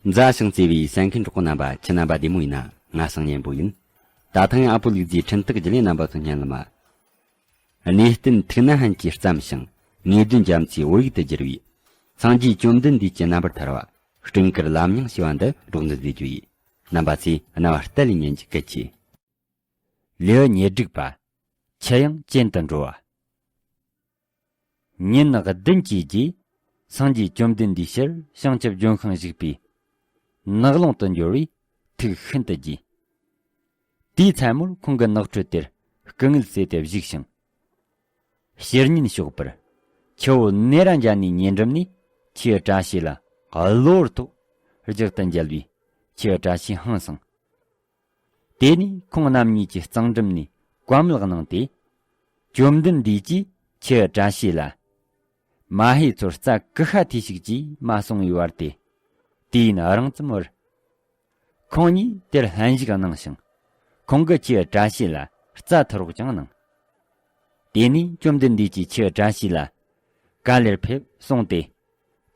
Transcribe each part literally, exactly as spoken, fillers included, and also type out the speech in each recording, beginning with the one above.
མཛའ་ཞིང་བརྩེ་བའི་གསན་མཁན་གྲོགས་པོ་རྣམ་པ། ཁྱེད་རྣམ་པ་བདེ་མོ་ཡིན་ན། ང་སང་ཉན་པོ་ཡིན། ད་ཐེངས་ཨ་པོ་ལུག་རྫིའི་འཕྲིན་ཐག་བརྒྱུད་ལས་རྣམ་པ་ཚོ་སྙན་ལ་མ། གནས་བརྟན་ཐུགས་ན་ཧན་གྱིས་བརྩམས་ཤིང་། ངེས་དོན་རྒྱ་མཚོའི་བོད་ཡིག་ཏུ་བསྒྱུར་བའི། སངས་རྒྱས་བཅོམ་ལྡན་འདས་ཀྱི་རྣམ་པར་ཐར་བ། སྤྲིན་དཀར་ལམ་རྙིང་ཞེས་པ་འདི་སྒྲོག་འདོན་མཛད་རྒྱུ་ཡིན། རྣམ་པ་ཚོས་རྣ་བ་གཏད་ལས་ཉན་རྒྱུ་གལ་ཆེ། ལེའུ་ཉེར་དྲུག་པ། ཆུ་ཡང་གྱེན་དུ་འགྲོ་བ། ཉིན་བདུན་གྱི་རྗེས། སངས་རྒྱས་བཅོམ་ལྡན་འདས་ཕྱིར་བྱང་ཆུབ་ལྗོན་ཤིང་བཞུགས་པའི་ནགས་ཀློང་དུ་འབྱོར་བས་ཐུགས་ཤིན་ཏུ་དགྱེས། དེའི་མཚན་མོར་ཁོང་གི་ནགས་ཁྲོད་དེར་སྐུ་ངལ་གསོས་ཏེ་བཞུགས་ཤིང་། ཕྱིར་ཉིན་ཞོགས་པར། ཆུ་བོ་ནེ་ར་ཛྙཱ་ནའི་ཉེ་འགྲམ་ནས་ཆུའི་བཀྲ་ཤིས་ལ་གློ་བུར་ཐོག་རྒྱག་ཏུ་འཇལ་བས་ཆུའི་བཀྲ་ཤིས་ཧང་སངས། དེ་ནས་ཁོང་རྣམ་གཉིས་ཀྱིས་གཙང་འགྲམ་ནས་བཀའ་མོལ་གནང་སྟེ། བཅོམ་ལྡན་འདས་ཀྱིས་ཆུའི་བཀྲ་ཤིས་ལ། མ་ཧེ་ཚོར་རྩྭ་ཀུ་ཤ་ཐེ་ཞིག་ཅེས་མ་གསུང་བའི་བར་དེ། དུས་ཡུན་རིང་ཙམ་བར། ཁོང་གཉིས་དེར་ལྷན་ཞུགས་གནང་ཞིང་། ཁོང་གིས་ཆུའི་བཀྲ་ཤིས་ལ་རྩྭ་འཐུ་རོགས་ཀྱང་གནང་། དེ་ནས་བཅོམ་ལྡན་འདས་ཀྱིས་ཆུའི་བཀྲ་ཤིས་ལ། ག་ལེར་ཕེབས་གསུངས་ཏེ།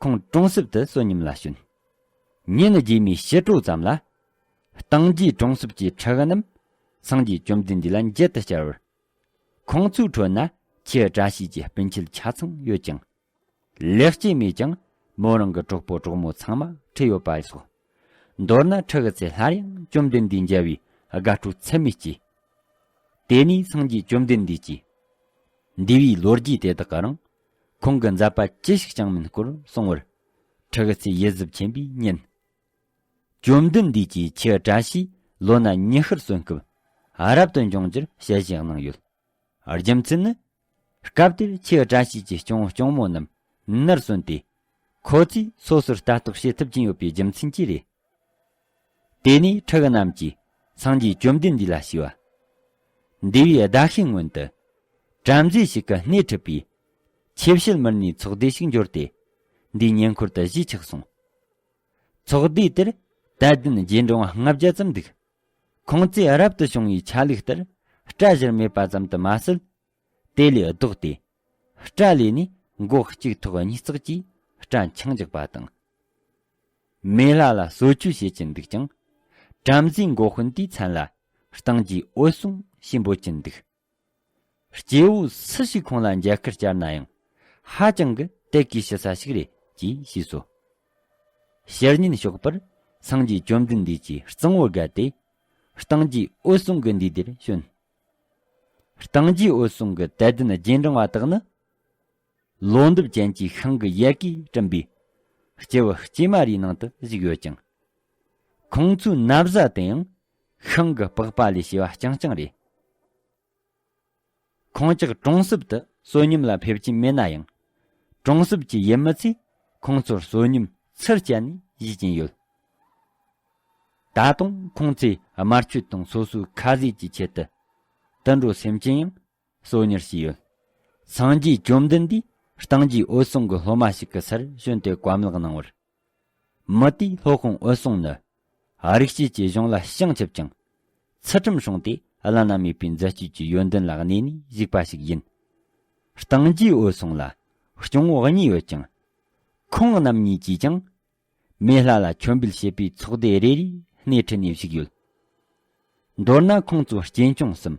ཁོང་གྲོང་གསེབ་ཏུ་བསོད་སྙོམས་ལ་བྱོན། ཉིན་རྗེས་མའི་ཕྱི་དྲོ་ཙམ་ལ། སྟེང་རྒྱས་གྲོང་གསེབ་ཀྱི་ཕྲུ་གུ་རྣམས་སངས་རྒྱས་བཅོམ་ལྡན་འདས་ལ་མཇལ་དུ་བཅར་བར། ཁོང་ཚོའི་ཁྲོད་ན་ཆུའི་བཀྲ་ཤིས་ཀྱི་སྤུན་མཆེད་ཆ་ཚང་ཡོད་ཅིང་། ལེགས་སྐྱེས་མས་ཀྱང་མོ་རང་གི་གྲོགས་པོ་གྲོགས་མོ་ཚང་མ་ཁྲིད་ཡོད་པ་སོགས། མདོར་ན་ཕྲུ་གུ་ཚོས་སླར་ཡང་བཅོམ་ལྡན་འདས་མཇལ་བའི་དགའ་སྤྲོ་ཚད་མེད་སྐྱེས། དེ་ནས་སངས་རྒྱས་བཅོམ་ལྡན་འདས་ཀྱིས། འདས་པའི་ལོ་རྒྱུས་དེ་དག་གི་རིང་། ཁོང་གི་མཛད་པ་ཅི་ཞིག་ཀྱང་མིན་སྐོར་གསུང་བར། ཕྲུ་གུ་ཚོས་ཡིད་གཟབ་ཆེན་པོས་ཉན། བཅོམ་ལྡན་འདས་ཀྱིས་ཆུའི་བཀྲ་ཤིས་ལོ་ན་ཉི་ཤུར་སོན་སྐབས་རབ་ཏུ་འབྱུང་རྒྱུར་ཞལ་བཞེས་གནང་ཡོད། རྒྱུ་མཚན་ནི། སྐབས་དེར་ཆུའི་བཀྲ་ཤིས་ཀྱི་སྐྱོང་བུ་སྐྱོང་མོ་རྣམས་ནར་སོན་ཏེ། ཁོ་ཚོས་སོ་སོར་ལྟ་རྟོག་བྱེད་ཐུབ་ཀྱིན་ཡོད་པའི་རྒྱུ་མཚན་གྱིས་རེད། དེ་ནས་ཕྲུ་གུ་རྣམས་ཀྱིས་སངས་རྒྱས་བཅོམ་ལྡན་འདས་ལ་ཞུས་པ། འདས་པའི་ཟླ་ཤས་སྔོན་དུ། བྲམ་ཟེ་ཞིག་གིས་སྣེ་ཁྲིད་པའི་ཆུ་བྱད་མུར་གནས་ཚོགས་སྡེ་ཞིག་འབྱོར་ཏེ། འདིའི་ཉེ་འཁོར་དུ་གཞིས་ཆགས་སོང་། ཚོགས་སྡེ་དེར་དད་ལྡན་རྗེས་འབྲང་བ་ལྔ་བརྒྱ་ཙམ་འདུག། ཁོང་ཚོས་རབ་ཏུ་བྱུང་བའི་ཆ་ལུགས་ལྟར་སྐྲ་བཞུར་མེད་པ་ཙམ་དུ་མ་ཟད། དེ་ལས་ལྡོག་སྟེ། སྐྲ་ལས་ནས་མགོ་གཅིག་ཐོག་གཉིས་བརྩེགས་ཀྱིས་སྐྲ་འཕྱང་རྒྱག་པ་དང་། མེ་ལྷ་ལ་གསོལ་མཆོད་བྱེད་ཀྱིན་འདུག་ཀྱང་། བྲམ་ཟེའི་མགོ་དཔོན་དེའི་མཚན་ལ་སྟེང་རྒྱས་འོད་སྲུང་ཞེས་འབོད་ཀྱིན་འདུག། སྐྱེ་བོ་སུ་ཞིག་ཁོང་ལ་མཇལ་ཁར་བཅར་ན་ཡང་ཧ་ཅང་གི་དད་གུས་ཞུ་ས་ཞིག་རེད་ཅེས་ཞུས་སོ། ཕྱི་ཉིན་ཞོགས་པར་སངས་རྒྱས་བཅོམ་ལྡན་འདས་ཀྱིས་གཙང་བོར་བརྒལ་ཏེ། སྟེང་རྒྱས་འོད་སྲུང་གི་འདུས་སྡེར་བྱོན། སྟེང་རྒྱས་འོད་སྲུང་གི་དད་ལྡན་རྗེས་འབྲང་བ་དག་ནི། ལོ་འདབ་ཅན་གྱི་ཤིང་གི་ཡལ་གས་བསྐྲུན་པའི་སྐྱེ་བོ་སྐྱེས་མ་རིའི་ནང་དུ་བཞུགས་ཡོད་ཅིང་། ཁོང་ཚོའི་ན་བཟའ་དེ་ཡང་ཤིང་གི་པགས་པ་ལས་བྱས་པ་རྐྱང་རྐྱང་རེད། ཁོང་ཅག་གྲོང་གསེབ་ཏུ་བསོད་སྙོམས་ལ་ཕེབས་ཀྱིན་མེད་ན་ཡང་། གྲོང་གསེབ་ཀྱི་ཡུལ་མི་ཚོས་ཁོང་ཚོར་བསོད་སྙོམས་ཚུར་བསྐྱལ་ནས་བཞེས་ཀྱིན་ཡོད། ད་དུང་ཁོང་ཚོས་དམར་མཆོད་དང་སོ་སོའི་ཁ་ཟས་ཀྱི་ཆེད་དུ་དུད་འགྲོ་སེམས་ཅན་ཡང་གསོལ་ཉར་བྱས་ཡོད། སངས་རྒྱས་བཅོམ་ལྡན་འདས་སྟེང་རྒྱས་འོད་སྲུང་གི་སློབ་མ་ཞིག་གི་སར་བྱོན་ཏེ་བཀའ་མོལ་གནང་བར། མི་དེས་སློབ་དཔོན་འོད་སྲུང་ནི། རིགས་བྱེད་ཀྱི་གཞུང་ལ་བྱང་ཆུབ་ཅིང་། ཚུལ་ཁྲིམས་སྲུང་སྟེ་བླ་ན་མེད་པའི་མཛད་སྤྱོད་ཀྱི་ཡོན་ཏན་ལ་གནས་ནས་བཞུགས་པ་ཞིག་ཡིན། སྟེང་རྒྱས་འོད་སྲུང་ལ་སྐྱོང་བུ་གཉིས་ཡོད་ཅིང་། ཁོང་རྣམ་གཉིས་ཀྱིས་ཀྱང་། མེ་ལྷ་ལ་མཆོད་འབུལ་བྱེད་པའི་ཚོགས་སྡེ་རེ་རེའི་སྣེ་ཁྲིད་ནས་བཞུགས་ཡོད། མདོར་ན་ཁོང་ཚོ་གཅེན་གཅུང་གསུམ།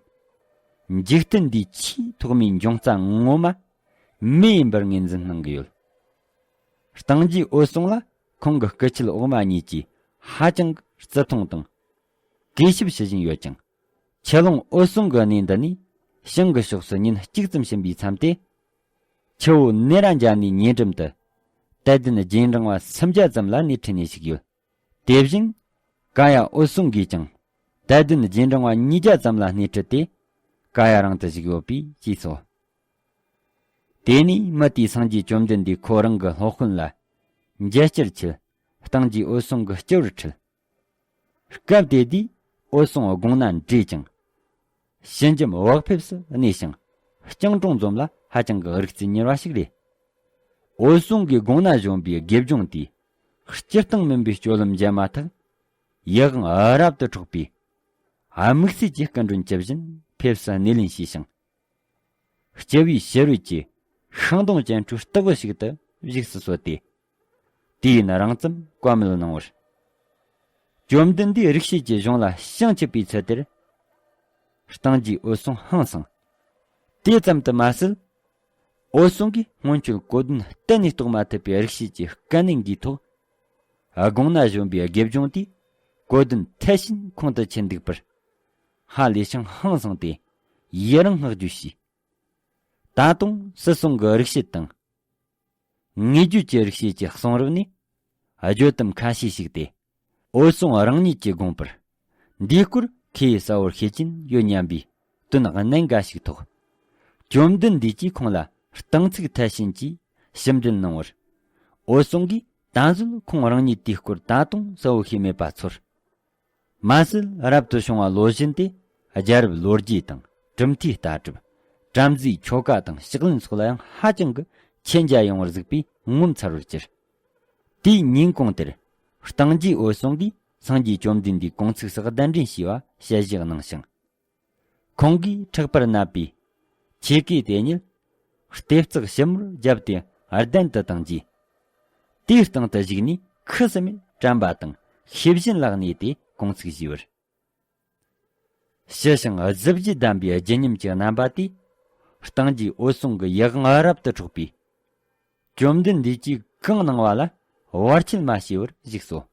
འཇིག་རྟེན་འདིའི་ཆེས་ཐོག་མའི་འབྱུང་རྩ་ངོ་མ་མེ་ཡིན་པར་ངོས་འཛིན་གནང་གི་ཡོད། སྟེང་རྒྱས་འོད་སྲུང་ལ་ཁོང་གི་སྐུ་མཆེད་འོག་མ་གཉིས་ཀྱིས་ཧ་ཅང་གི་བརྩི་མཐོང་དང་གུས་ཞབས་ཞུ་བཞིན་ཡོད་ཅིང་། ཆུ་ཀླུང་འོད་སྲུང་གི་གནས་འདི་ནས་ཤིང་གི་ཕྱོགས་སུ་ཉིན་གཅིག་ཙམ་ཕྱིན་པའི་མཚམས་ཏེ། ཆུ་བོ་ནེ་ར་ཛྙཱ་ནའི་ཉེ་འགྲམ་དུ་དད་ལྡན་རྗེས་འབྲང་བ་སུམ་བརྒྱ་ཙམ་ལ་སྣེ་ཁྲིད་ནས་བཞུགས་ཡོད། དེ་བཞིན་ཀ་ཡ་འོད་སྲུང་གིས་ཀྱང་དད་ལྡན་རྗེས་འབྲང་བ་ཉིས་བརྒྱ་ཙམ་ལ་སྣེ་ཁྲིད་དེ་ཀ་ཡ་རང་དུ་བཞུགས་ཡོད་པས་ཅེས་སོ། དེ་ནས་མི་དེས་སངས་རྒྱས་བཅོམ་ལྡན་འདས་ཁོ་རང་གི་སློབ་དཔོན་ལ་མཇལ་བཅར་ཆེད་སྟེང་རྒྱས་འོད་སྲུང་གི་སྤྱི་བོར་ཁྲིད། སྐབས་དེ་དུས་འོད་སྲུང་དགུང་ན་བགྲེས་ཀྱང་། ཞི་འཇམ་བག་ཕེབས་སུ་གནས་ཤིང་། སྤྱང་གྲུང་འཛོམས་ལ་ཧ་ཅང་གི་རིག་རྩལ་མྱུར་བ་ཞིག་རེད། འོད་སྲུང་གི་དགུང་ན་བཞོན་པའི་དགེ་སྦྱོང་དེས་སྤྱིར་བཏང་མིན་པའི་སྤྱོད་ལམ་བརྒྱབ་མ་ཐག་ཡིད་དབང་རབ་ཏུ་འཕྲོག་པའི་དམིགས་བསལ་གྱི་སྐུ་མགྲོན་ཇི་བཞིན་ཕེབས་སུ་སྣེ་ལེན་བྱས་ཤིང་། སྤྱི་བོའི་ཕྱི་རོལ་གྱི་ཤིང་སྡོང་ཅན་ཁྲོད་སྟེགས་བུ་ཞིག་ཏུ་བཞུགས་སུ་གསོལ་ཏེ། དུས་ཡུན་རིང་ཙམ་བཀའ་མོལ་གནང་བར། བཅོམ་ལྡན་འདས་རིག་བྱེད་ཀྱི་གཞུང་ལ་ཞེན་བྱེད་པའི་ཚུལ་དེར། སྟེང་རྒྱས་འོད་སྲུང་ཧང་སངས། དེ་ཙམ་དུ་མ་ཟད། འོད་སྲུང་གིས་སྔོན་ཆད་གོ་དོན་གཏན་ནས་རྟོགས་མ་ཐུབ་པའི་རིག་བྱེད་ཀྱི་སྐལ་ནད་འགོས་ཐོག་དགུང་ན་གཞོན་པའི་དགེ་སྦྱོང་དེས་གོ་དོན་ཐད་ཕྱིན་ཁོང་དུ་ཆུད་འདུག་པར། ཧ་ལས་ཤིང་ཧང་སངས་ཏེ། ཡི་རང་བསྔགས་བརྗོད་བྱས། ད་དུང་སྲིད་སྲུང་གི་རིག་བྱེད་དང་། དངོས་བརྗོད་ཀྱི་རིག་བྱེད་ཀྱི་གསུང་རབ་ནས། བརྗོད་དུམ་ཁ་ཤས་ཤིག་སྟེ། འོད་སྲུང་རང་ཉིད་ཀྱི་དགོངས་པར། འདིའི་སྐོར་ཁོས་གསལ་བོར་ཤེས་ཀྱིན་ཡོད་སྙམ་པའི་དོན་གནད་འགའ་ཞིག་ཐོག་བཅོམ་ལྡན་འདས་ཀྱིས་ཁོང་ལ་སྟེང་ཚིག་ཐད་ཕྱིན་གྱིས་ཞིབ་འགྲེལ་གནང་བར། འོད་སྲུང་གིས་ད་གཟོད་ཁོང་རང་ཉིད་དེའི་སྐོར་ད་དུང་གསལ་བོ་ཤེས་མེད་པ་ཚོར། མ་ཟད་རབ་ཏུ་བྱུང་བ་ལོ་བཞིན་ཏེ། རྒྱལ་རབས་ལོ་རྒྱུས་དང་གྲུབ་མཐའི་ལྟ་གྲུབ། བྲམ་ཟེའི་ཆོ་ག་དང་ཕྱག་ལེན་སོགས་ལ་ཡང་ཧ་ཅང་གི་མཁྱེན་རྒྱ་ཡངས་པར་གཟིགས་པས་ངོ་མཚར་བར་གྱུར། དེའི་ཉིན་གུང་དེར། སྟེང་རྒྱས་འོད་སྲུང་གིས་སངས་རྒྱས་བཅོམ་ལྡན་འདས་དགོངས་ཚིགས་སུ་གདན་འདྲེན་བྱས་པ་ཞལ་བཞེས་གནང་ཞིང་། ཁོང་གིས་མཁྲེགས་པར་བསྣམས་པའི་ཆོས་གོས་དེ་ཉིད་ལྟེབ་བརྩེགས་ཞིབ་མོར་བརྒྱབ་སྟེ་གདན་དུ་བཏིང་རྗེས། དེའི་སྟེང་དུ་བཞུགས་ནས་ཁུ་སིམ་མེར་དྲན་པ་དང་ཤེས་བཞིན་ལ་གནས་ཏེ་དགོངས་ཚིགས་བཞེས་པར། ཞི་ཞིང་གཟི་བརྗིད་ལྡན་པའི་བརྗིད་ཉམས་ཀྱི་རྣམ་པ་དེས། སྟེང་རྒྱས་འོད་སྲུང་གི་ཡིད་དབང་རབ་ཏུ་འཕྲོག་པས། བཅོམ་ལྡན་འདས་ཀྱིས་གང་གནང་བ་ལ་བར་ཆད་མ་བྱས་པར་བཞུགས་སོ།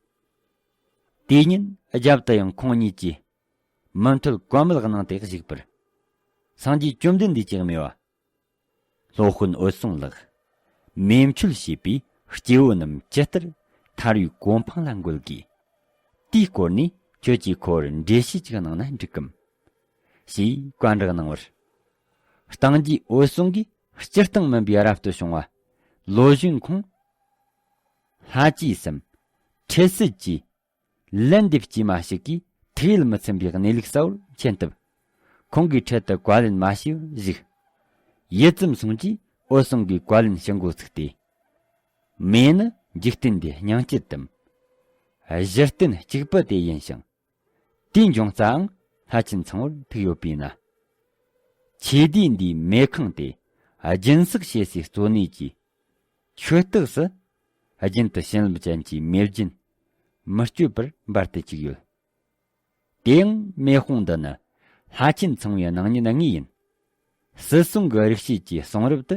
དེ་ཉིན་རྒྱབ་ཏུ་ཡང་ཁོང་གཉིས་ཀྱིས་མུ་མཐུད་གོམ་མེད་གནང་སྟེ་བཞུགས་པར། སངས་རྒྱས་བཅོམ་ལྡན་འདས་ཀྱིས་སྨྲས་པ། སློབ་དཔོན་འོད་སྲུང་ལགས། མེ་མཆོད་བྱེད་པའི་སྐྱེ་བོ་རྣམས་ཇི་ལྟར་ཐར་བའི་གོ་འཕང་ལ་འགོད་དགོས། དེའི་སྐོར་ནས་ཁྱོད་ཀྱིས་ཁོ་བོར་འགྲེལ་བཤད་ཅིག་གནང་ན་འགྲིག་གམ། ཞེས་བཀའ་འདྲི་གནང་བར། སྟེང་རྒྱས་འོད་སྲུང་གིས་སྤྱིར་བཏང་མིན་པའི་རབ་ཏུ་བྱུང་བ། ལོ་གཞོན་ཁོང་། ལྷ་བཅས་སམ། ཁྲེ་སིད་ཀྱིས། ལན་འདེབས་ཀྱིས་མ་ཞིག་གིས་ཐུགས་ཡིད་མི་ཚིམ་པའི་གནས་ལུགས་གསལ་བོར་མཁྱེན་སྟབས། ཁོང་གིས་འཕྲལ་དུ་བཀའ་ལན་མ་ཞུས་པར་བཞུགས། ཡིད་ཙམ་སོང་རྗེས་འོད་སྲུང་གིས་བཀའ་ལན་ཞུ་འགོ་ཚུགས་ཏེ། མེ་ནི་འཇིག་རྟེན་འདིའི་སྙིང་བཅུད་དམ། གཞི་རྟེན་གཅིག་པུ་དེ་ཡིན་ཞིང་། དེའི་འབྱུང་རྩའང་ལྷ་ཆེན་ཚངས་པར་ཐུག་ཡོད་པས་ན། ཆོས་སྡེ་འདིའི་མེ་ཁང་དེ་སྦྱིན་སྲེག་བྱེད་སའི་གཙོ་གནད་ཀྱི། ཆོས་སྟེགས་སུ། རྒྱུན་དུ་བྱིན་རླབས་ཅན་གྱི་མེ་བརྒྱུད་མི་སྐྱོད་པར་འབར་དུ་བཅུག་ཡོད། དེ་ཡང་མེ་དཔུང་འདི་ནི་ལྷ་ཆེན་ཚངས་པའི་སྣང་བརྙན་དངོས་ཡིན། སྲིད་སྲུང་གི་རིག་བྱེད་ཀྱི་གསུང་རབ་ཏུ་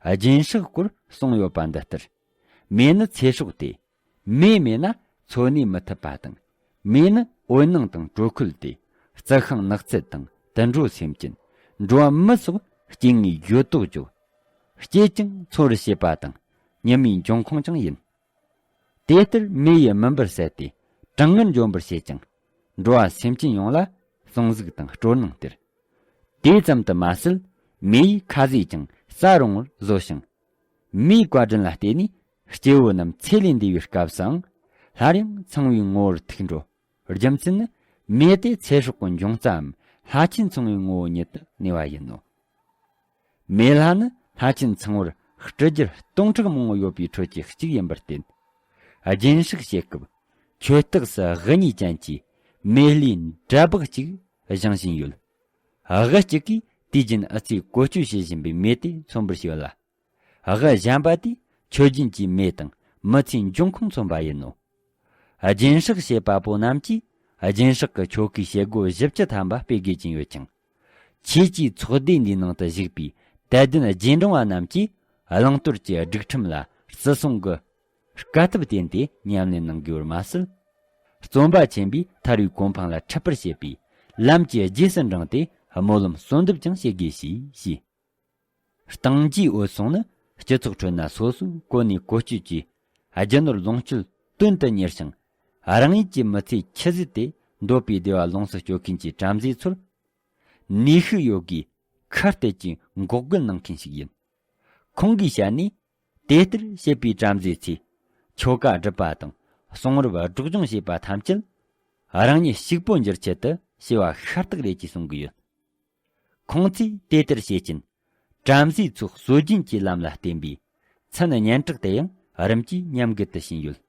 སྦྱིན་སྲེག་སྐོར་གསུངས་ཡོད་པ་འདི་ལྟར། མེ་ནི་ཚེ་སྲོག་སྟེ། མེ་མེད་ན་འཚོ་གནས་མི་ཐུབ་པ་དང་། མེ་ནི་འོད་སྣང་དང་དྲོད་ཁོལ་ཏེ། རྩི་ཤིང་ནགས་ཚལ་དང་དུད་འགྲོ་སེམས་ཅན། འགྲོ་བ་མི་སོགས་སྐྱེ་དངོས་ཡོད་དོ་ཅོག་སྐྱེད་ཅིང་འཚོ་བར་བྱེད་པ་དང་ཉི་མའི་འབྱུང་ཁུངས་ཀྱང་ཡིན། དེ་ལྟར་མེ་ཡིས་མུན་པར་བསལ་ཏེ་གྲང་ངར་འཇོམས་པར་བྱེད་ཅིང་། འགྲོ་བ་སེམས་ཅན་ཡོངས་ལ་གསོན་གཟུགས་དང་སྤྲོ་སྣང་སྟེར། དེ་ཙམ་དུ་མ་ཟད་མེ་ཡིས་ཁ་ཟས་ཀྱང་ཟ་རུང་བར་བཟོ་ཞིང་། མེའི་བཀའ་དྲིན་ལ་བརྟེན་ནས་སྐྱེ་བོ་རྣམས་ཚེ་ལས་འདས་པའི་སྐབས་སུའང་སླར་ཡང་ཚངས་པའི་ངོ་བོར་ཐུག་འགྲོ། རྒྱུ་མཚན་ནི་མེ་དེ་ཚེ་སྲོག་གི་འབྱུང་རྩའམ་ལྷ་ཆེན་ཚངས་པའི་ངོ་བོ་ཉིད་དུ་གནས་པ་ཡིན་ནོ། མེ་ལྷ་ནི་ལྷ་ཆེན་ཚངས་པར་སྤྲུལ་རྒྱུར་སྟོང་ཕྲག་མང་པོ་ཡོད་པའི་ཁྲོད་ཀྱི་གཅིག་ཡིན་པར་བརྟེན། སྦྱིན་སྲེག་བྱེད་སྐབས་ཆོས་སྟེགས་སུ་དབུ་བརྙེས་ཅན་གྱི་མེ་ལྷའི་འདྲ་འབག་ཅིག་བཞེངས་བཞིན་ཡོད། དབུ་གཅིག་གིས་དུས་རྒྱུན་ཨུ་ཚས་བཀོལ་སྤྱོད་བྱེད་བཞིན་པའི་མེ་དེ་མཚོན་པར་བྱེད་ལ། དབུ་གཞན་པ་དེས་མཆོད་སྦྱིན་གྱི་མེ་དང་མི་ཚེའི་འབྱུང་ཁུངས་མཚོན་པ་ཡིན་ནོ། སྦྱིན་སྲེག་བྱེད་པ་པོ་རྣམས་ཀྱིས་སྦྱིན་སྲེག་གི་ཆོ་གའི་བྱེད་སྒོ་བཞི་བཅུ་ཐམ་པ་སྤེལ་དགོས་ཀྱིན་ཡོད་ཀྱང་། ཆོས་ཀྱི་ཚོགས་སྡེ་འདིའི་ནང་དུ་ཞུགས་པའི་དད་ལྡན་རྗེས་འབྲང་བ་རྣམས་ཀྱིས་བླང་དོར་གྱི་སྒྲིག་ཁྲིམས་ལ་བརྩི་སྲུང་གི་དཀའ་ཐུབ་བསྟེན་ཏེ་ཉམས་ལེན་གནང་དགོས་པར་མ་ཟད། བརྩོན་པ་ཆེན་པོས་ཐར་པའི་གོ་འཕང་ལ་འཕྲད་པར་བྱེད་པའི་ལམ་གྱི་རྗེས་སུ་འབྲངས་ཏེ་སྨོན་ལམ་གསོལ་འདེབས་ཀྱང་བྱེད་དགོས་ཞེས་ཞུས། སྟེང་རྒྱས་འོད་སྲུང་ནི་སྤྱི་ཚོགས་ཁྲོད་ན་སོ་སོའི་གོ་གནས་བཀོལ་སྤྱོད་ཀྱིས་རྒྱུ་ནོར་ལོངས་སྤྱོད་དོན་དུ་གཉེར་ཞིང་། རང་ཉིད་ཀྱི་མི་ཚེ་ཆུད་ཟོས་ཏེ་འདོད་པའི་བདེ་བ་ལོངས་སུ་སྤྱོད་མཁན་གྱི་བྲམ་ཟེ་ཚོར་ནུས་ཤུགས་ཡོད་དགུས་ཁ་གཏད་ཀྱིས་འགོག་རྒོལ་གནང་མཁན་ཞིག་ཡིན། ཁོང་གིས་བཤད་ནས། དེ་ལྟར་བྱེད་པའི་བྲམ་ཟེའི་ཚེ། ཆོ་ག་སྒྲུབ་པ་དང་གསུང་རབ་སྒྲོག་སྦྱོང་བྱེད་པ་ཐམས་ཅད། རང་ཉིད་ཕྱུག་པོ་འགྱུར་ཆེད་དུ་བྱས་པ་ཤ་སྟག་རེད་ཅེས་གསུང་གི་ཡོད། ཁོང་ཚོས་དེ་ལྟར་བྱེད་ཀྱིན། བྲམ་ཟེའི་ཚོགས་སྲོལ་རྒྱུན་གྱི་ལམ་ལ་བརྟེན་པའི་མཚན་སྙན་གྲགས་དེ་ཡང་རིམ་གྱིས་ཉམས་རྒུད་དུ་ཕྱིན་ཡོད།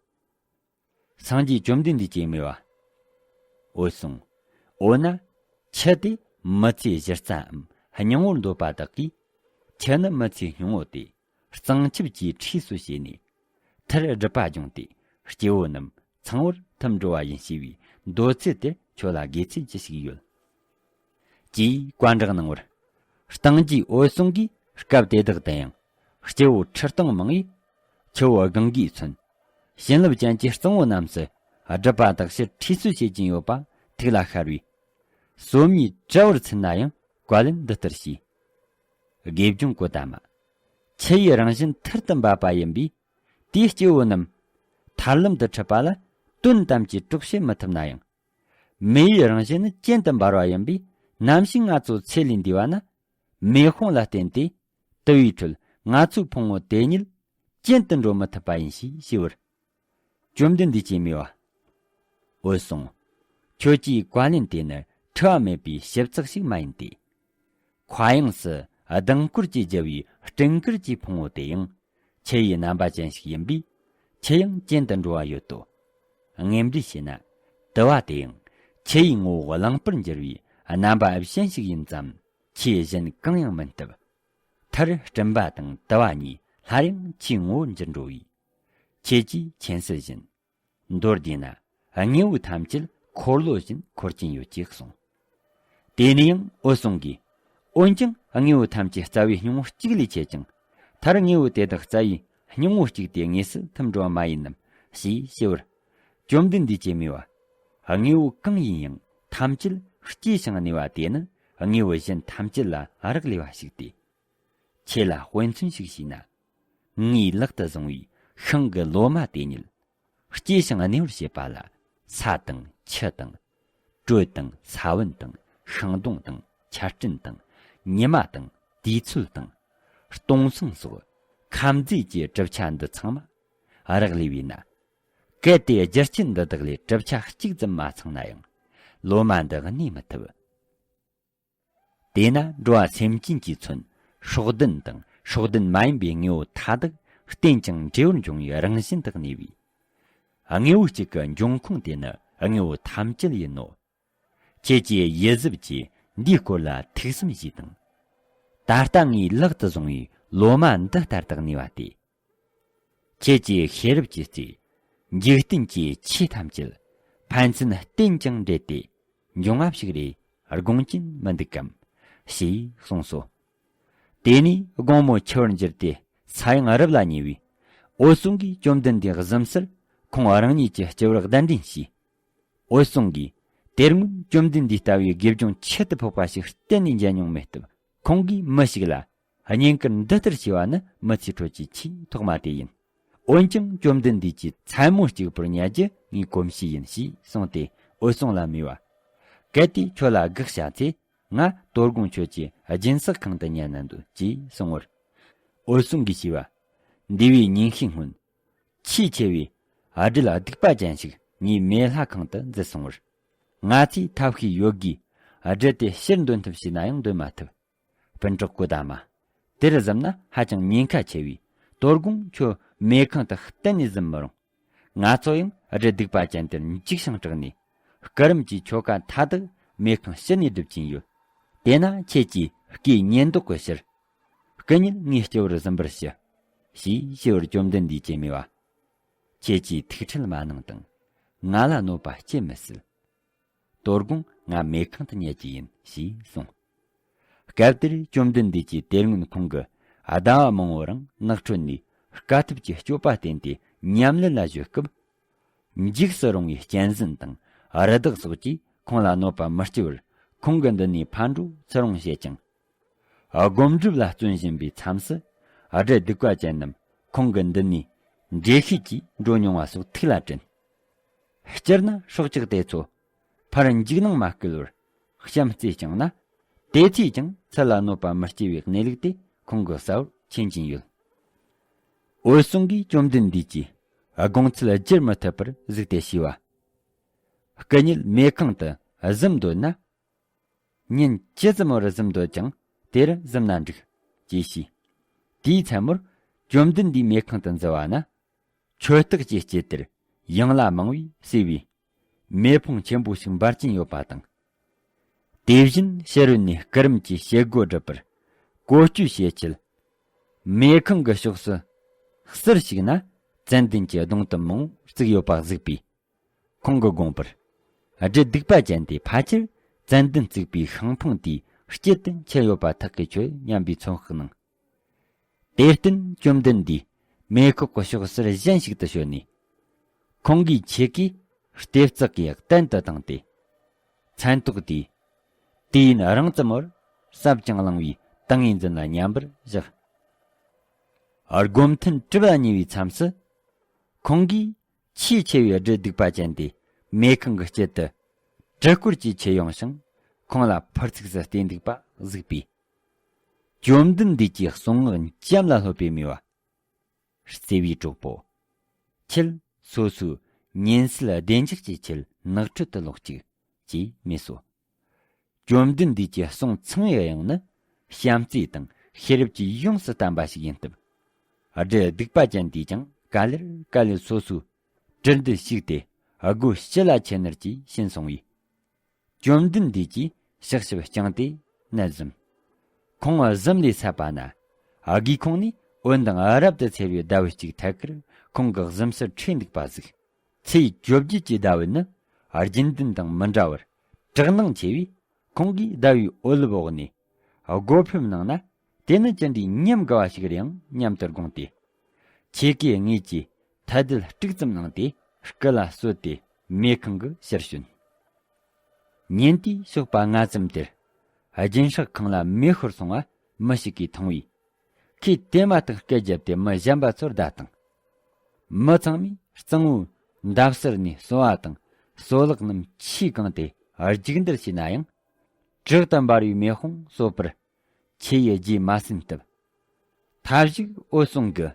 སངས་རྒྱས་བཅོམ་ལྡན་འདས་ཀྱིས་སྨྲས་པ། འོད་སྲུང་། འོ་ན། ཆུ་དེ་མི་ཚེའི་གཞི་རྩའམ་སྙིང་བོར་འདོད་པ་དག་གིས། ཆུ་ནི་མི་ཚེའི་སྙིང་བོ་སྟེ། གཙང་ཆབ་ཀྱི་འཁྲིས་སུ་བྱས་ནས། མཐར་སྒྲུབ་པ་སྦྱོང་སྟེ། སྐྱེ་བོ་རྣམས་ཚངས་པར་ཐིམ་འགྲོ་བ་ཡིན་ཞེས་པའི་ འདོད་ཚུལ་དེར་ཁྱོད་ལ་དགེ་མཚན་ཅི་ཞིག་ཡོད། ཅེས་བཀའ་བསྒྲགས་གནང་བར། སྟེང་རྒྱས་འོད་སྲུང་གིས་སྐབས་དེ་དག་ཏུ་ཡང་སྐྱེ་བོ་ཁྲི་སྟོང་མང་བས། ཆུ་བོ་གངྒཱས་མཚོན། བྱིན་རླབས་ཅན་གྱི་གཙང་བོ་རྣམས་སུ་སྒྲུབ་པ་དག་ཕྱིར་ཁྲིད་གསོལ་བྱེད་ཀྱིན་ཡོད་པ་ཐུགས་ལ་ཤར་བས། སོམ་ཉིས་བྲལ་བར་འཚལ་ན་ཡང་བཀའ་ལན་འདི་ལྟར་བྱས། དགེ་སྦྱོང་གོ་ཏ་མ། ཆུ་ཡི་རང་བཞིན་ཐུར་དུ་འབབ་པ་ཡིན་པས། དེའི་སྐྱེ་བོ་རྣམས་ཐར་ལམ་དུ་ཁྲིད་པ་ལ་དོན་ཙམ་གྱིས་གྲོགས་བྱེད་མི་ཐུབ་ན་ཡང་། མེ་ཡི་རང་བཞིན་ནི་གྱེན་དུ་འབར་བ་ཡིན་པས། ནམ་ཞིག་ང་ཚོ་ཚེ་ལས་འདས་པ་ན། མེ་དཔུང་ལ་བརྟེན་ཏེ་དུ་བའི་ཁྲོད་ང་ཚོའི་ཕུང་པོ་དེ་ཉིད་གྱེན་དུ་འགྲོ་མི་ཐུབ་པ་ཡིན་ཞེས་ཞུས་པར། བཅོམ་ལྡན་འདས་ཀྱིས་སྨྲས་པ། འོད་སྲུང་། ཁྱོད་ཀྱིས་བཀའ་ལན་དེ་ནི་འཁྲུལ་བ་མེད་པའི་ཞིབ་ཚགས་ཤིག་མ་ཡིན་ཏེ། མཁའ་དབྱིངས་སུ་ལྡིང་སྐོར་གྱིས་བསྒྱུར་བའི་སྤྲིན་དཀར་གྱི་ཕུང་པོ་དེ་ཡང་ཆུ་ཡི་རྣམ་པ་ཅན་ཞིག་ཡིན་པས། ཆུ་ཡང་གྱེན་དུ་འགྲོ་བ་ཡོད་དོ། ངེས་འགྲེལ་བྱས་ན། དུ་བ་དེ་ཡང་ཆུ་ཡི་ངོ་བོ་གླེང་བར་འགྱུར་བའི་རྣམ་པ་གཞན་ཞིག་ཡིན་ཙང་། ཆུ་གཞན་གང་ཡང་མིན་སྟབས། མཐར་སྤྲིན་པ་དང་དུ་བ་གཉིས་སླར་ཡང་ཆུའི་ངོ་བོར་འགྱུར་འགྲོ་བས། ཁྱེད་ཀྱིས་མཁྱེན་གསལ་བཞིན། མདོར་བསྡུས་ན། དངོས་པོ་ཐམས་ཅད་འཁོར་ལོ་བཞིན་འཁོར་གྱིན་ཡོད་ཅེས་གསུངས། དེ་ནས་ཡང་འོད་སྲུང་གིས། འོན་ཀྱང་དངོས་པོ་ཐམས་ཅད་རྩ་བའི་སྙིང་པོ་གཅིག་ལས་ཆད་ཅིང་། མཐར་དངོས་པོ་དེ་དག་རྩ་བའི་སྙིང་པོ་གཅིག་དེ་དངོས་སུ་ཐིམ་འགྲོ་བ་མ་ཡིན་ནམ་ཞེས་ཞུས་པར། བཅོམ་ལྡན་འདས་ཀྱིས་སྨྲས་པ། དངོས་པོ་གང་ཡིན་ཡང་ཐམས་ཅད་སྐྱེ་ཞིང་གནས་པ་དེ་ནི་དངོས་པོ་གཞན་ཐམས་ཅད་ལ་རག་ལས་པ་ཞིག་སྟེ། ཁྱེད་ལ་དཔེ་མཚོན་ཞིག་བྱས་ན། ངའི་ལག་ཏུ་བཟུང་བའི་ཤིང་གི་ལོ་མ་དེ་ཉིད། སྐྱེ་ཞིང་གནས་པར་བྱེད་པ་ལ། ས་དང་ཆུ་དང་། དྲོད་དང་ས་བོན་དང་ཤིང་སྡོང་དང་ཆར་སྤྲིན་དང་ཉི་མ་དང་དུས་ཚོད་དང་། སྟོང་སང་སོགས་ཁམ་རྫས་ཀྱི་གྲུབ་ཆ་འདི་ཚང་མ་རག་ལས་པས་ན། གལ་ཏེ་རྒྱུ་རྐྱེན་འདི་དག་ལས་གྲུབ་ཆ་གཅིག་ཙམ་མ་ཚང་ན་ཡང་། ལོ་མ་འདི་གནས་མི་ཐུབ། དེས་ན་འགྲོ་བ་སེམས་ཅན་གྱིས་མཚོན་སྲོག་ལྡན་དང་སྲོག་ལྡན་མ་ཡིན་པའི་དངོས་པོ་མཐའ་དག་རྟེན་ཅིང་འབྲེལ་བར་འབྱུང་བའི་རང་བཞིན་དུ་གནས་པས། དངོས་པོ་གཅིག་གི་འབྱུང་ཁུངས་དེ་ནི་དངོས་པོ་ཐམས་ཅད་ཡིན་ནོ། ཁྱེད་ཀྱིས་ཡིད་གཟབ་ཀྱིས་འདིའི་སྐོར་ལ་ཐུགས་བསམ་བཞེས་དང་། ད་ལྟ་ངའི་ལག་ཏུ་བཟུང་བའི་ལོ་མ་འདི་ལྟར་དུ་གནས་པ་སྟེ། ཁྱེད་ཀྱི་ཤེས་རབ་ཀྱི་རྩལ། འཇིག་རྟེན་གྱི་ཆོས་ཐམས་ཅད་ཕན་ཚུན་བརྟེན་ཅིང་འབྲེལ་ཏེ་འབྱུང་བ་ཞིག་རེད། དགོངས་ཀྱིན་མི་འདུག་གམ། ཞེས་གསུངས་སོ། དེ་ནས་དགོང་མོ་འཆི་བར་འགྱུར་ཏེ་ས་ཡང་རབ་ལ་ཉེ་བས། འོད་སྲུང་གིས་བཅོམ་ལྡན་འདས་གཟིམ་སར་ཁོང་རང་ཉིད་ཀྱི་སྤྱི་བོར་གདན་འདྲེན་བྱས། འོད་སྲུང་གིས་དེ་སྔོན་བཅོམ་ལྡན་འདས་ལྟ་བུའི་དགེ་སྦྱོང་ཁྱད་དུ་འཕགས་པ་ཞིག་གཏན་ནས་མཇལ་མྱོང་མེད་སྟབས། ཁོང་གིས་མི་ཞིག་ལ་བསྙེན་བཀུར་འདི་ལྟར་བྱས་པ་ནི་མི་ཚེའི་ཁྲོད་ཀྱི་ཆེས་ཐོག་མ་དེ་ཡིན། འོན་ཀྱང་བཅོམ་ལྡན་འདས་ཀྱི་མཚན་མོ་གཅིག་པུར་ཉལ་རྒྱུ་ངའི་གོམས་གཤིས་ཡིན་ཞེས་གསུངས་ཏེ་འོད་སྲུང་ལ་སྨྲས་པ། གལ་ཏེ་ཁྱོད་ལ་དགག་བྱ་ཚེ་ང་དོ་དགོང་ཁྱོད་ཀྱི་སྦྱིན་སྲེག་ཁང་དུ་ཉལ་ན་འདོད་ཅེས་གསུངས་པར། འོད་སྲུང་གིས་ཞུས་པ། འདས་པའི་ཉིན་ཤས་སྔོན། ཆེས་ཆེ་བའི་དགྲ་སྡིག་པ་ཅན་ཞིག་ངའི་མེ་ལྷ་ཁང་དུ་འཛུལ་སོང་བར། ང་ཚོས་ཐབས་ཤེས་ཡོད་དགུས་དགྲ་དེ་ཕྱིར་འདོན་ཐབས་བྱས་ན་ཡང་འདོན་མ་ཐུབ། སྤུན་གྲོགས་གོ་ད་མ། དེར་གཟིམ་ན་ཧ་ཅང་ཉེན་ཁ་ཆེ་བས། དོ་དགོང་ཁྱོད་མེ་ཁང་དུ་གཏན་ནས་གཟིམ་མི་རུང་། ང་ཚོ་ཡང་དགྲ་སྡིག་པ་ཅན་དེར་འཇིགས་ཤིང་སྐྲག་ནས། སྐུ་རིམ་གྱི་ཆོ་ག་མཐའ་དག་མེ་ཁང་ཕྱི་ནས་སྒྲུབ་ཀྱིན་ཡོད། དེས་ན་ཁྱེད་ཀྱིས་སྐུའི་ཉེན་རྟོག་གི་ཕྱིར། སྐུ་ཉིད་ངའི་སྤྱི་བོར་གཟིམ་པར་ཞུ། ཞེས་ཞུ་བར་བཅོམ་ལྡན་འདས་ཀྱིས་སྨྲས་པ། ཁྱེད་ཀྱིས་ཐུགས་ཁྲལ་མ་གནང་དང་། ང་ལ་གནོད་པ་སྐྱེལ་མི་སྲིད། དོ་དགོང་ང་མེ་ཁང་དུ་ཉལ་གྱི་ཡིན་ཞེས་གསུངས། སྐབས་དེར་བཅོམ་ལྡན་འདས་ཀྱིས་དེ་སྔོན་ཁོང་གི་ཟླ་བ་མང་པོ་རིང་ནགས་ཁྲོད་ནས་དཀའ་ཐུབ་ཀྱི་སྤྱོད་པ་བསྟེན་ཏེ་ཉམས་ལེན་ལ་གཞོལ་སྐབས། འཇིགས་སུ་རུང་བའི་གཅན་གཟན་དང་རི་དྭགས་སོགས་ཀྱིས་ཁོང་ལ་གནོད་པ་མི་སྐྱེལ་བར་ཁོང་གི་མདུན་ནས་ཕར་འགྲོ་ཚུར་འོང་བྱེད་ཅིང་། སྒོམ་སྒྲུབ་ལ་བརྩོན་བཞིན་པའི་མཚམས་སུ་དགྲ་སྡིག་པ་ཅན་རྣམས་ཁོང་གི་མདུན་ནས་འགྲེལ་བཤད་ཀྱིས་འགྲོ་མྱོང་བ་སོགས་ཐུགས་ལ་དྲན། སྤྱིར་ན་སྲོག་ཆགས་དེ་ཚོ་ཕར་འཇིགས་སྣང་མ་སྐུལ་བར་བྱམས་བརྩེས་བསྐྱངས་ན། དེ་ཚོས་ཀྱང་ཚུར་ལ་གནོད་པ་མི་སྐྱེལ་བའི་གནས་ལུགས་དེ་ཁོང་གི་གསལ་བོར་མཁྱེན་གྱིན་ཡོད། འོད་སྲུང་གིས་བཅོམ་ལྡན་འདས་ཀྱི་དགོངས་ཚུལ་བསྒྱུར་མི་ཐུབ་པར་གཟིགས་ཏེ་ཞུས་པ། སྐུ་ཉིད་མེ་ཁང་དུ་གཟིམ་འདོད་ན། ཉིན་ཇི་ཙམ་བར་གཟིམ་འདོད་ཀྱང་དེར་གཟིམ་ན་འགྲིག་ཅེས་ཞུས། དེའི་མཚན་མོར་བཅོམ་ལྡན་འདས་མེ་ཁང་དུ་འཛུལ་བ་ན། ཆོས་སྟེགས་ཀྱི་དཀྱིལ་དེར་ཡང་ལ་མང་བས་བསྲེས་པའི་མེ་ཕུང་ཆེན་པོ་ཞིག་འབར་གྱིན་ཡོད་པ་དང་། དེ་བཞིན་ཕྱི་རོལ་ནས་སྐུ་རིམ་གྱི་བྱེད་སྒོ་སྒྲུབ་པར་བཀོལ་སྤྱོད་བྱེད་ཆེད། མེ་ཁང་གི་ཕྱོགས་སུ་གསེར་ཞིག་ན་ཙན་དན་གྱི་སྡོང་དུམ་མང་བོ་བརྩིགས་ཡོད་པ་གཟིགས་པས། ཁོང་གིས་དགོངས་པར། སྦྲུལ་སྡིག་པ་ཅན་དེ་ཕལ་ཆེར་ཙན་དན་བརྩིགས་པའི་ཤིང་ཕུང་དེའི་དཀྱིལ་དུ་འཁྱིལ་ཡོད་པ་ཐག་གིས་ཆོད་སྙམ་པའི་ཚོད་དཔག་གནང་། དེར་བརྟེན་བཅོམ་ལྡན་འདས་མེ་ཁོག་གི་ཕྱོགས་ཟུར་གཞན་ཞིག་ཏུ་བྱོན་ནས། ཁོང་གིས་ཆོས་གོས་ལྟེབ་བཙག་གིས་གདན་དུ་བཏིང་སྟེ། མཚན་ཐོགས་དེས། དུས་ཡུན་རིང་ཙམ་བར་ཟབ་ཅིང་བླང་བའི་ཏིང་ངེ་འཛིན་ལ་མཉམ་པར་བཞག་སྒོམ་ཐུན་གྲུབ་པ་གཉིས་པའི་མཚམས་སུ། ཁོང་གིས་ཆེས་ཆེ་བའི་སྦྲུལ་སྡིག་པ་ཅན་དེ་མེ་ཁང་གི་དཀྱིལ་དུ་དྲུད་སྐོར་གྱིས་ཁྱེར་ཡོང་ཞིང་ཁོང་ལ་ཕུར་ཚུགས་སུ་བལྟས་འདུག་པ་གཟིགས་པས། བཅོམ་ལྡན་འདས་ཀྱི་གསུང་ངག་འཇམ་ལ་ལྷོད་པའི་མོས་པ། བརྩེ་བའི་གྲོགས་པོ། ཁྱེད་སོ་སོའི་ཉེན་སེལ་བདེ་འཇགས་ཀྱི་ཆེད་ནགས་ཁྲོད་དུ་ལོག་ཅིག་ཅེས་སྨྲས་སོ། བཅོམ་ལྡན་འདས་ཀྱི་གསུང་ཚངས་དབྱངས་ནི་བྱམས་བརྩེ་དང་ཤེས་རབ་ཀྱིས་ཡོངས་སུ་བསྟན་པ་ཞིག་ཡིན་སྟབས། སྦྲུལ་སྡིག་པ་ཅན་དེས་ཀྱང་ག་ལེར་ག་ལེར་སོ་སོའི་གྲི་མདུད་བཤིག་སྟེ་སྒོ་ཕྱི་ལ་ཁྱེར་ནུར་གྱིས་ཕྱིན་སོང་བས། བཅོམ་ལྡན་འདས་ཀྱིས་ཕྱག་ཞབས་བརྐྱངས་ཏེ་མནལ་གཟིམས། ཁོང་གཟིམ་ལས་སད་པ་ན། སྒེའུ་ཁུང་ནས་འོད་མདངས་རབ་ཏུ་འཚེར་བའི་ཟླ་བ་གཅིག་ཐད་ཀར་ཁོང་གི་གཟིམ་སར་འཕྲོས་འདུག་པ་གཟིགས། ཚེས་བཅོ་བརྒྱད་ཀྱི་ཟླ་བ་ནི་རྒྱུན་ལྡན་དང་མི་འདྲ་བར་གྲགས་སྣང་ཆེ་བས། ཁོང་གིས་ཟླ་བའི་འོད་ལུབ་འོག་ནས་སྒོ་ཕེབས་གནང་ན། དེ་ནི་ཅི་འདྲའི་ཉམས་དགའ་བ་ཞིག་རེད་ཨང་སྙམ་དུ་དགོངས་ཏེ། ཆོས་གོས་དངོས་ཀྱི་ཐལ་རྡུལ་དཀྲུག་ཙམ་གནང་སྟེ་སྐུ་ལ་གསོལ་ཏེ་མེ་ཁང་གི་ཕྱིར་བྱོན། ཉིན་དེའི་ཞོགས་པ་སྔ་ཙམ་དེར། སྦྱིན་སྲེག་ཁང་ལ་མེ་ཤོར་སོང་བ་མི་ཞིག་གིས་མཐོང་བས། ཁོས་དེ་མ་ཐག་སྐད་བརྒྱབ་སྟེ་མི་གཞན་པ་ཚོར་བརྡ་བཏང་། མི་ཚང་མས་གཙང་བོའི་འདབ་གསར་ནས་གསོ་བ་དང་གསོ་ལག་རྣམས་ཆུས་བཀང་སྟེ་རྒྱུག་འདུལ་བྱས་ན་ཡང་། དྲག་ཏུ་འབར་བའི་མེ་དཔུང་གསོད་པར་ཆུ་ཡི་རྗེས་མ་ཟིན་སྟབས། མཐའ་གཞུག་འོད་སྲུང་གིས་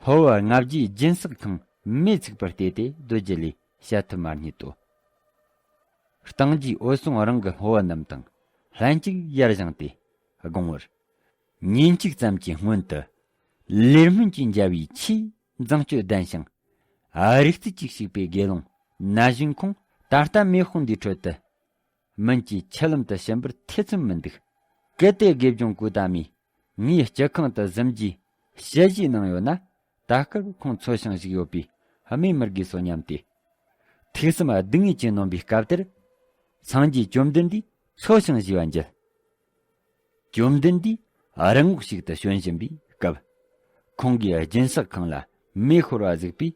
ལྷོ་བ་ལྔ་བརྒྱའི་སྦྱིན་སྲེག་ཁང་མེ་ཚིག་པར་བལྟས་ཏེ་སྡོད་རྒྱུ་ལས་བྱ་ཐབས་མ་རྙེད་དོ། སྟེང་རྒྱས་འོད་སྲུང་རང་གི་ལྷོ་བ་རྣམས་དང་ལྷན་ཅིག་ཡར་བཞེངས་ཏེ་དགོངས་པར། ཉིན་གཅིག་ཙམ་གྱི་སྔོན་དུ་ལས་སྨན་གྱིས་འཇལ་བའི་ཆེས་མཛེས་སྤྱོད་ལྡན་ཞིང་། ཨ་རིག་རྩལ་གྱིས་ཕྱུག་པའི་དགེ་སློང་ན་གཞོན་ཁོང་ད་ལྟ་མེ་དཔུང་འདིའི་ཁྲོད་དུ། སྨན་གྱི་ཆུ་ལམ་དུ་ཕྱིན་པར་ཐེ་ཚོམ་མི་འདུག་གལ་ཏེ་དགེ་སྦྱོང་ཀུ་ཏ་མས་ངའི་སྤྱི་ཁང་དུ་གཟིམ་རྒྱུའི་ཞལ་བཞེས་གནང་ཡོད་ན། ད་སྐབས་ཁོང་འཚོ་ཞིང་བཞུགས་ཡོད་པས་སྨོས་མི་དགོས་སོ་སྙམ་སྟེ། ཐུགས་བསམ་སྡུག་བསྔལ་གྱིས་ནོན་པའི་སྐབས་དེར། སངས་རྒྱས་བཅོམ་ལྡན་འདས་འཚོ་ཞིང་བཞུགས་པ་མཇལ། བཅོམ་ལྡན་འདས་རང་ངོགས་ཤིག་ཏུ་བྱོན་བཞིན་པའི་སྐབས། ཁོང་གིས་སྦྱིན་སྲེག་ཁང་ལ་མེ་ཤོར་བ་གཟིགས་པས།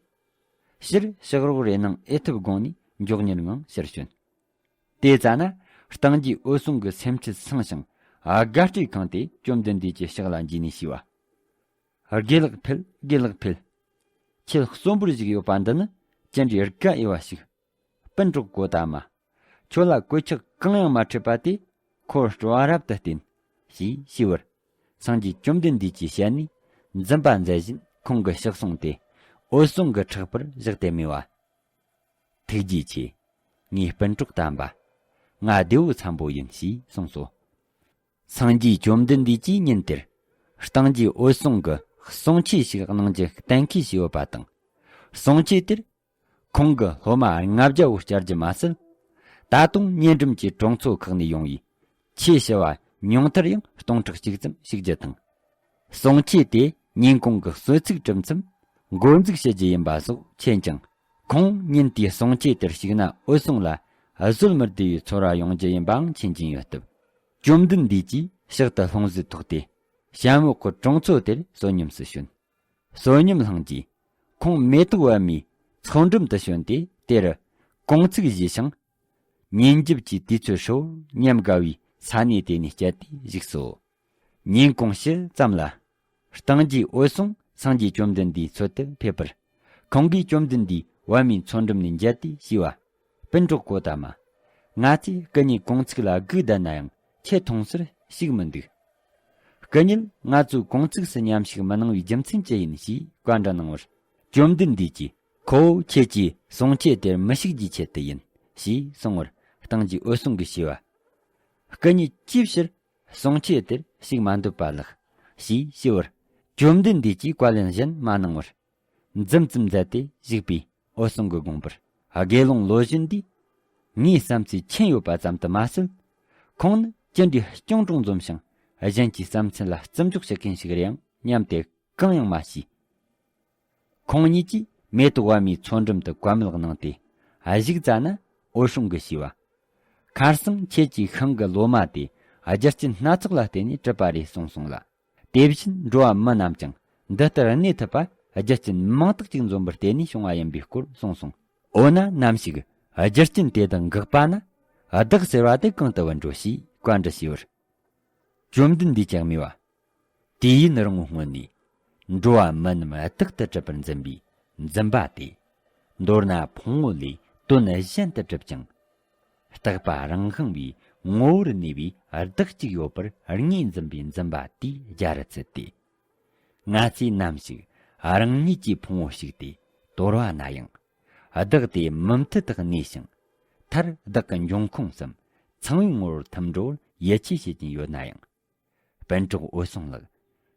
ཕྱིར་ཕྱག་རོགས་རེ་གནང་ཨེ་ཐུབ་དགོངས་ནས་མགྱོགས་མྱུར་ངང་ཕྱིར་བྱོན། དེ་ཙ་ན་སྟེང་རྒྱས་འོད་སྲུང་གི་སེམས་ཁྲལ་སངས་ཤིང་དགའ་སྤྲོས་ཁེངས་ཏེ་བཅོམ་ལྡན་འདས་ཀྱི་ཕྱག་ལ་འཇུས་ནས་ཞུས་པ། དགེ་ལགས་ཕེབས། དགེ་ལགས་ཕེབས། ཁྱེད་གསོན་པོར་བཞུགས་ཡོད་པ་འདི་ནི་ཅི་འདྲའི་དགའ་འོས་པ་ཞིག་སྤུན་གྲོགས་གོ་ཏ་མ། ཁྱོད་ལ་གོད་ཆག་གང་ཡང་མ་འཕྲད་པ་དེ་ཁོ་སྤྲོ་བ་རབ་ཏུ་བརྟན། ཞེས་ཞུས་པར། སངས་རྒྱས་བཅོམ་ལྡན་འདས་ཀྱི་ཞལ་ནས་འཛུམ་པ་མཛད་བཞིན་ཁོང་གི་ཕྱག་བཟུང་སྟེ་འོད་སྲུང་གི་ཕྲག་པར་བཞག་སྟེ་སྨྲས་པ། ཐུགས་རྗེ་ཆེ། ངའི་སྤུན་གྲོགས་དམ་པ། ང་བདེ་བོ་འཚམ་པོ་ཡིན་ཞེས་གསུངས་སོ། སངས་རྒྱས་བཅོམ་ལྡན་འདས་ཀྱིས་ཉིན་དེར་སྟེང་རྒྱས་འོད་སྲུང་གི་གསུང་ཆོས་ཤིག་གནང་རྒྱུ་གཏན་འཁེལ་བྱས་ཡོད་པ་དང་། གསུང་ཆོས་དེར་ཁོང་གི་སློབ་མ་ལྔ་བརྒྱ་བོ་བཅར་རྒྱུ་མ་ཟད། ད་དུང་ཉེ་འགྲམ་གྱི་གྲོང་ཚོ་ཁག་ནས་ཡོང་བའི་ཆོས་ཞུ་བ་ཉུང་མཐར་ཡང་སྟོང་ཕྲག་གཅིག་ཙམ་ཞུགས་རྒྱུ་དང་། གསུང་ཆོས་དེ་ཉིན་གུང་གི་གསོལ་ཚིགས་གྲུབ་མཚམས་འགོ་འཛུགས་བྱེད་རྒྱུ་ཡིན་པ་སོགས་མཁྱེན་ཅིང་། ཁོང་ཉིན་དེའི་གསུང་ཆོས་དེར་ཞུགས་ན་འོད་སྲུང་ལ་བཟོད་མི་བདེ་བའི་ཚོར་བ་ཡོང་རྒྱུ་ཡིན་པའང་མཁྱེན་གྱིན་ཡོད་སྟབས། བཅོམ་ལྡན་འདས་ཀྱིས་ཕྱག་ཏུ་ལྷུང་བཟེད་ཐོགས་ཏེ། ཞྭ་མོ་གི་གྲོང་ཚོ་དེར་བསོད་སྙོམས་སུ་བྱོན། བསོད་སྙོམས་བླངས་རྗེས། ཁོང་མེ་ཏོག་པདྨའི་མཚོ་འགྲམ་དུ་བྱོན་ཏེ་དེར་གུང་ཚིགས་བཞེས་ཤིང་། ཉིན་རྒྱབ་ཀྱི་དུས་ཚོད་ཧྲིལ་བོར་ཉམས་དགའ་བའི་ས་གནས་དེ་ནས་བསྐྱལ་ཏེ་བཞུགས་སོ། ཉིན་གུང་ཕྱེད་ཙམ་ལ། སྟེང་རྒྱས་འོད་སྲུང་སངས་རྒྱས་བཅོམ་ལྡན་འདས་འཚོལ་དུ་ཕེབས་པར། ཁོང་གིས་བཅོམ་ལྡན་འདས་པདྨའི་མཚོ་འགྲམ་ནས་མཇལ་ཏེ་ཞུས་པ། སྤུན་གྲོགས་གོ་ཏ་མ། ང་ཚོས་སྐུ་ཉིད་གུང་ཚིགས་ལ་སྒུག་བསྡད་ན་ཡང་ཁྱེད་མཐོང་སར་ཞིག་མི་འདུག་སྐུ་ཉིད་ང་ཚོའི་གུང་ཚིགས་སུ་མཉམ་ཞུགས་མི་གནང་བའི་རྒྱུ་མཚན་ཅི་ཡིན་ཞེས་བཀའ་འདྲི་གནང་བར། བཅོམ་ལྡན་འདས་ཀྱིས་ཁོ་བོ་ཁྱེད་ཀྱིས་གསུང་ཆོས་དེར་མི་ཞུགས་རྒྱུའི་ཆེད་དུ་ཡིན་ཞེས་གསུངས་པར། སྟེང་རྒྱས་འོད་སྲུང་གིས་ཞུས་པ། སྐུ་ཉིད་ཅིའི་ཕྱིར་གསུང་ཆོས་དེར་ཞུགས་མ་འདོད་པ་ལགས་ཞེས་ཞུས་པར། བཅོམ་ལྡན་འདས་ཀྱིས་བཀའ་ལན་གཞན་མ་གནང་བར། འཛུམ་ཙམ་མཛད་དེ་བཞུགས་པས། འོད་སྲུང་གི་དགོངས་པར་དགེ་སློང་ལོ་གཞོན་འདིས་ངའི་བསམ་ཚུལ་མཁྱེན་ཡོད་པ་ཙམ་དུ་མ་ཟད། ཁོང་ནི་ཅི་འདྲའི་སྐྱོ་འབྲོང་འཛོམས་ཤིང་གཞན་གྱི་བསམ་ཚུལ་ལ་བརྩི་འཇོག་བྱེད་མཁན་ཞིག་རེད་ཡང་སྙམ་སྟེ་གང་ཡང་མ་ཤེས། ཁོང་གཉིས་ཀྱིས་མེ་ཏོག་པདྨའི་མཚོ་འགྲམ་དུ་བཀའ་མོལ་གནང་སྟེ་བཞུགས་ཙ་ན། འོད་སྲུང་གིས་ཞུས་ ཁར་སང་ཁྱེད་ཀྱིས་ཤིང་གི་ལོ་མ་དེ་རྒྱུ་རྐྱེན་སྣ་ཚོགས་ལ་བརྟེན་ནས་གྲུབ་པ་རེད་གསུངས་སོང་ལ། དེ་བཞིན་འགྲོ་བ་མི་རྣམས་ཀྱང་འདི་ལྟར་གནས་ཐུབ་པ་རྒྱུ་རྐྱེན་མང་དག་ཅིག་འཛོམས་པར་བརྟེན་ནས་བྱུང་བ་ཡིན་པའི་སྐོར་གསུངས་སོང་། འོ་ན་ནམ་ཞིག་རྒྱུ་རྐྱེན་དེ་དག་འགག་པ་ན་བདག་ཟེར་བ་དེ་གང་དུ་བུད་འགྲོ་ཞེས་བཀའ་འདྲི་ཞུས་པར། བཅོམ་ལྡན་འདས་ཀྱིས་སྨྲས་པ། དུས་ཡུན་རིང་བོའི་སྔོན་ནས་འགྲོ་བ་མི་རྣམས་རྟག་ཏུ་གྲུབ་པར་འཛིན་པའི་འཛིན་པ་དེ། མདོར་ན་ཕུང་པོ་ལས་དོན་གཞན་དུ་གྲུབ་ཀྱང་། རྟག་པ་རང་དབང་བའི་ངོ་བོར་གནས་པའི་བདག་གཅིག་ཡོད་པར་ངོས་འཛིན་པའི་འཛིན་པ་དེའི་རྒྱ་རུ་ཚུད་དེ། ང་ཚོས་ནམ་ཞིག་རང་ཉིད་ཀྱི་ཕུང་པོ་ཞིག་སྟེ་དོར་བ་ན་ཡང་། བདག་དེ་མུ་མཐུད་དུ་གནས་ཤིང་། མཐར་བདག་གི་འབྱུང་ཁུངས་སམ་ཚངས་པའི་ངོ་བོར་ཐིམ་འགྲོ་བར་ཡིད་ཆེས་བྱེད་ཀྱིན་ཡོད་ན་ཡང་། སྤུན་གྲོགས་འོད་སྲུང་ལགས།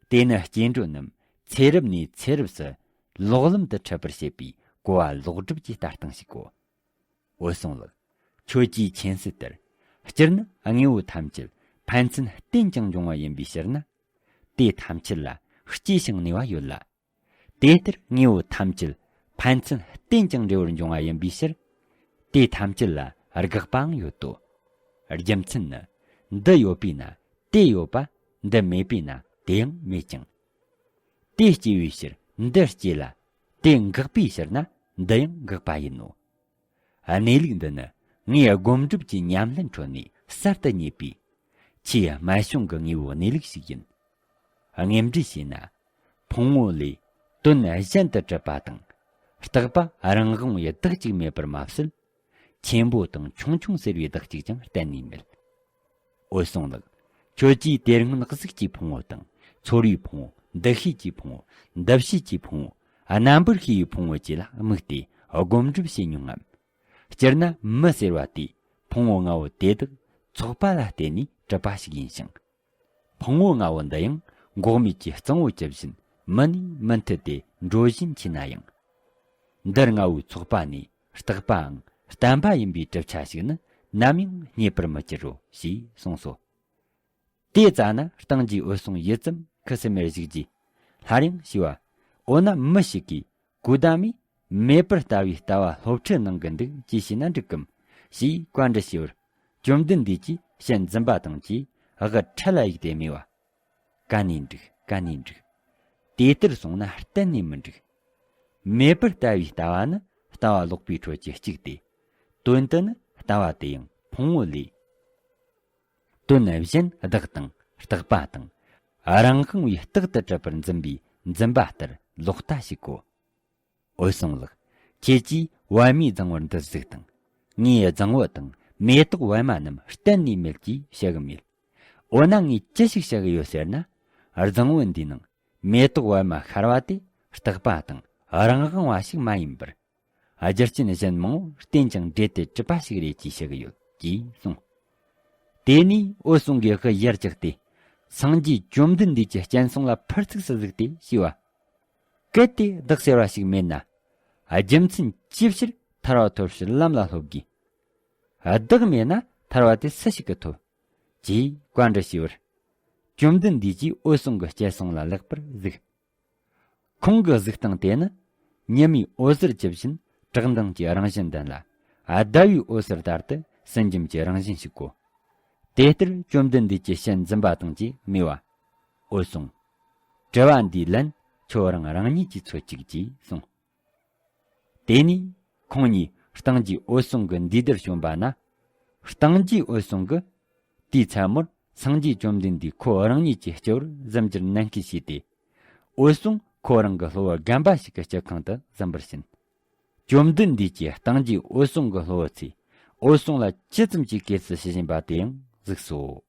དེ་ནི་སྐྱེ་འགྲོ་རྣམས་ཚེ་རབས་ནས་ཚེ་རབས་སུ་ལོག་ལམ་དུ་འཁྲིད་པར་བྱེད་པའི་གོ་བ་ལོག་སྒྲུབ་ཀྱི་ལྟ་སྟངས་ཤིག་གོ། འོད་སྲུང་ལགས། ཁྱོད་ཀྱིས་མཁྱེན་གསལ་ལྟར། སྤྱིར་ན་དངོས་པོ་ཐམས་ཅད་ཕན་ཚུན་བརྟེན་ཀྱང་འབྱུང་བ་ཡིན་པའི་ཕྱིར་ན། དེ་ཐམས་ཅད་ལ་སྐྱེ་ཞིང་གནས་པ་ཡོད་ལ། དེ་ལྟར་དངོས་པོ་ཐམས་ཅད་ཕན་ཚུན་བརྟེན་ཀྱང་འབྲས་བུར་འབྱུང་བ་ཡིན་པའི་ཕྱིར། དེ་ཐམས་ཅད་ལ་དགག་པའང་ཡོད་དོ། རྒྱུ་མཚན་ནི། འདི་ཡོད་པས་ན་དེ་ཡོད་པ། འདི་མེད་པས་ན་དེ་ཡང་མེད་ཀྱང་། དེ་སྐྱེ་བའི་ཕྱིར་འདི་སྐྱེ་ལ། དེ་འགག་པའི་ཕྱིར་ན་འདི་ཡང་འགག་པ་ཡིན་ནོ། གནས་ལུགས་འདི་ནི་ངས་སྒོམ་སྒྲུབ་ཀྱི་ཉམས་ལེན་ཁྲོད་ནས་གསར་དུ་རྙེད་པའི་ཆེས་སྨད་བྱུང་གི་དངོས་པོའི་གནས་ལུགས་ཤིག་ཡིན། དངོས་འབྲེལ་བྱས་ན། ཕུང་པོ་ལས་དོན་གཞན་དུ་གྲུབ་པ་དང་། རྟག་པ་རང་དབང་བའི་བདག་ཅིག་མེད་པར་མ་ཟད། ཆེན་པོ་དང་ཆུང་ཆུང་ཟེར་བའི་བདག་ཅིག་ཀྱང་གཏན་ནས་མེད། འོད་སྲུང་ལགས། ཁྱོད་ཀྱིས་དེ་སྔོན་གཟུགས་ཀྱི་ཕུང་པོ་དང་། ཚོར་བའི་ཕུང་པོ། འདུ་ཤེས་ཀྱི་ཕུང་པོ། འདུ་བྱེད་ཀྱི་ཕུང་པོ། རྣམ་པར་ཤེས་པའི་ཕུང་པོ་བཅས་ལ་དམིགས་ཏེ་སྒོམ་སྒྲུབ་བྱེད་མྱོང་ངམ། སྤྱིར་ན་མི་ཟེར་བ་དེ་ཕུང་པོ་ལྔ་བོ་དེ་དག་ཚོགས་པ་ལ་བརྟེན་ནས་གྲུབ་པ་ཞིག་ཡིན་ཞིང་། ཕུང་པོ་ལྔ་བོ་འདི་ཡང་འགོག་མེད་ཀྱི་གཙང་བོ་ཇི་བཞིན་མུ་ནས་མུ་མཐུད་དེ་འགྲོ་བཞིན་མཆིས་ན་ཡང་། འདི་ལྔ་བོའི་ཚོགས་པ་ནས་རྟག་པའང་བརྟན་པ་ཡིན་པའི་གྲུབ་ཆ་ཞིག་ནི་ནམ་ཡང་རྙེད་པར་མི་འགྱུར་རོ་ཞེས་གསུངས་སོ། དེ་ཙ་ན་སྟེང་རྒྱས་འོད་སྲུང་ཡིད་ཙམ་ཁུ་སིམ་མེར་བཞུགས་རྗེས། སླར་ཡང་ཞུས་པ། འོ་ན་མི་ཞིག་གིས་གོ་བརྡ་མས་མེ་སྤར་ལྟ་བུའི་ལྟ་བ་སློབ་ཁྲིད་གནང་གི་འདུག་ཅེས་བྱས་ན་འགྲིག་གམ། ཞེས་བཀའ་འདྲི་ཞུས་པར། བཅོམ་ལྡན་འདས་ཀྱིས་ཞལ་འཛུམ་པ་དང་བཅས་དབུ་ཕྲ་ལ་གཡུགས་ཏེ་སྨྲས་པ། གན་ནས་འགྲིག། གན་ནས་འགྲིག། དེ་ལྟར་སོང་ན་གཏན་ནས་མི་འགྲིག། མེ་སྤར་ལྟ་བུའི་ལྟ་བ་ནི་ལྟ་བ་ལོག་པའི་ཁྲོད་ཀྱི་གཅིག་སྟེ། དོན་དུ་ནི་ལྟ་བ་དེ་ཡང་ཕུང་པོ་ལས། དོན་གཞན་བདག་དང་རྟག་པ་དང་རང་དབང་བའི་རྟག་ཏུ་གྲུབ་པར་འཛིན་པའི་འཛིན་པ་ལྟར་ལོག་ལྟ་ཞིག་གོ། འོད་སྲུང་ལགས། ཁྱེད་ཀྱིས་པད་མའི་རྫིང་བུར་འདི་གཟིགས་དང་། ངའི་རྫིང་བུ་དང་མེ་ཏོག་པད་མ་རྣམས་གཏན་ནས་མེད་ཅེས་བཤད་གི་མེད། འོ་ན་ངས་ཅི་ཞིག་བཤད་གི་ཡོད་ཟེར་ན། རྫིང་བུ་འདིའི་ནང་མེ་ཏོག་པད་མ་ཤར་བ་དེ་རྟག་པ་དང་རང་དབང་བ་ཞིག་མ་ཡིན་པར། རྒྱུ་རྐྱེན་གཞན་མང་པོ་བརྟེན་ཀྱང་འབྲེལ་ཏེ་གྲུབ་པ་ཞིག་རེད་ཅེས་བཤད་གི་ཡོད་ཅེས་གསུངས། དེ་ནས་འོད་སྲུང་གིས་དབུ་ཡར་བཀྱགས་ཏེ། སངས་རྒྱས་བཅོམ་ལྡན་འདས་ཀྱི་སྤྱན་ཟུང་ལ་ཕར་ཚིགས་སུ་གཟིགས་ཏེ་ཞུས་པ། གལ་ཏེ་བདག་ཟེར་བ་ཞིག་མེད་ན། རྒྱུ་མཚན་ཅི་ཕྱིར་ཐར་པ་ཐོབ་ཕྱིར་ལམ་ལ་སློབ་དགོས། བདག་མེད་ན་ཐར་པ་དེ་སུ་ཞིག་གིས་ཐོབ། ཅེས་བཀའ་འདྲི་ཞུས་པར། བཅོམ་ལྡན་འདས་ཀྱིས་འོད་སྲུང་གི་སྤྱན་ཟུང་ལ་ལེགས་པར་གཟིགས། ཁོང་གི་གཟིགས་སྟངས་དེ་ནི། ཉི་མའི་འོད་ཟེར་ཇི་བཞིན་བཀྲག་མདངས་ཀྱི་རང་བཞིན་ལྡན་ལ། ཟླ་བའི་འོད་ཟེར་ལྟར་དུ་སུན་འབྱིན་གྱི་རང་བཞིན་ཞིག་གོ། དེ་ལྟར་བཅོམ་ལྡན་འདས་ཀྱི་སྤྱན་འཛུམ་པ་དང་བཅས་སྨྲས་པ། འོད་སྲུང་། དྲི་བ་འདིའི་ལན་ཁྱོད་རང་རང་ཉིད་ཀྱིས་འཚོལ་ཅིག་ཅེས་གསུངས། དེ་ནས་ཁོང་གཉིས་སྟེང་རྒྱས་འོད་སྲུང་གི་འདུས་སྡེར་བྱོན་པ་ན། སྟེང་རྒྱས་འོད་སྲུང་གིས་དེའི་མཚན་མོར་སངས་རྒྱས་བཅོམ་ལྡན་འདས་ཁོ་རང་ཉིད་ཀྱི་སྤྱི་བོར་གཟིམ་རྒྱུར་ནན་སྐུལ་བྱས་ཏེ། འོད་སྲུང་ཁོ་རང་གི་སློབ་བུ་རྒན་པ་ཞིག་གི་སྤྱི་ཁང་དུ་གཟིམ་པར་ཕྱིན། བཅོམ་ལྡན་འདས་ཀྱིས་སྟེང་རྒྱས་འོད་སྲུང་གི་སློབ་བུ་ཚོས་འོད་སྲུང་ལ་ཇི་ཙམ་གྱིས་གུས་བརྩི་ཞུ་བཞིན་པ་དེ་ཡང་གཟིགས་སོ།